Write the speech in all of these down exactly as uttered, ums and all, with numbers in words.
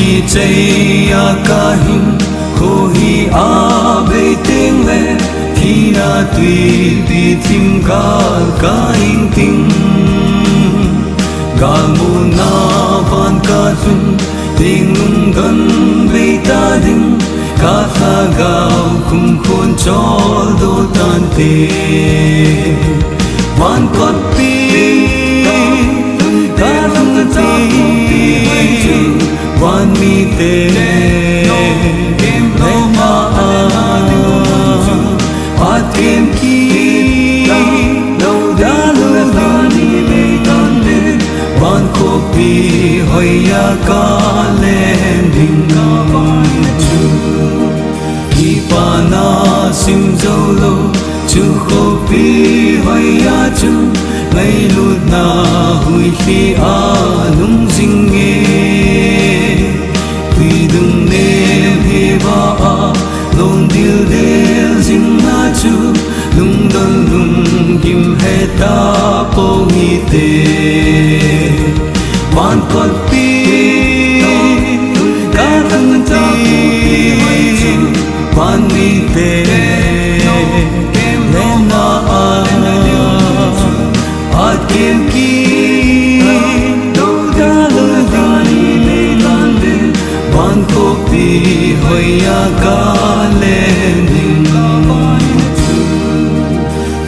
Chei a kahin, kho hi abei teng le, thina tuipi thim gal kahin ting. Galmuna van kalhun, teng lungdon bei ta ding, kalhagao khumkhon choldo tante. Van kotpi, kalhun teng, van mite, lema a, atkem ki, lo da lo da ni le tan le, van khopi hoiya kalen ding kavan chu. Kipana sim jou lou, chu khopi hoiya chu, ngailutna huipi a lungjing e. Tuidung nem heva a, lungdil del jingna chu, lungdon lunggim heta pong hite. Van kotpi, kalhun teng, van mite, lema a, atkem ki, lo da lo da ni le tan le, van khopi hoiya kalen ding.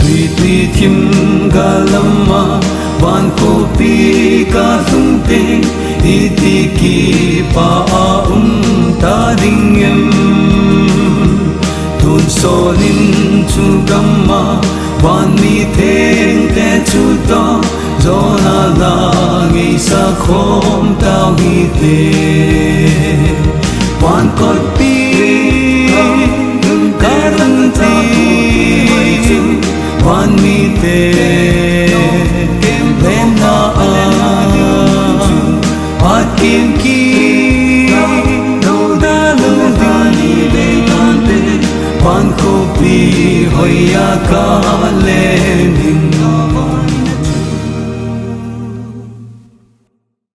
Tuipi thim gal lama, van khopi kalhun teng, iti kipah a um ta ding em. Tunsolin chu gam'a, van mi thengte chu toh, jona la ngeisa khom tau hite. Van kotpi, kalhun teng, van mite, lema a, atkem ki, lo da lo da ni le tan le, van khopi hoiya kalen ding.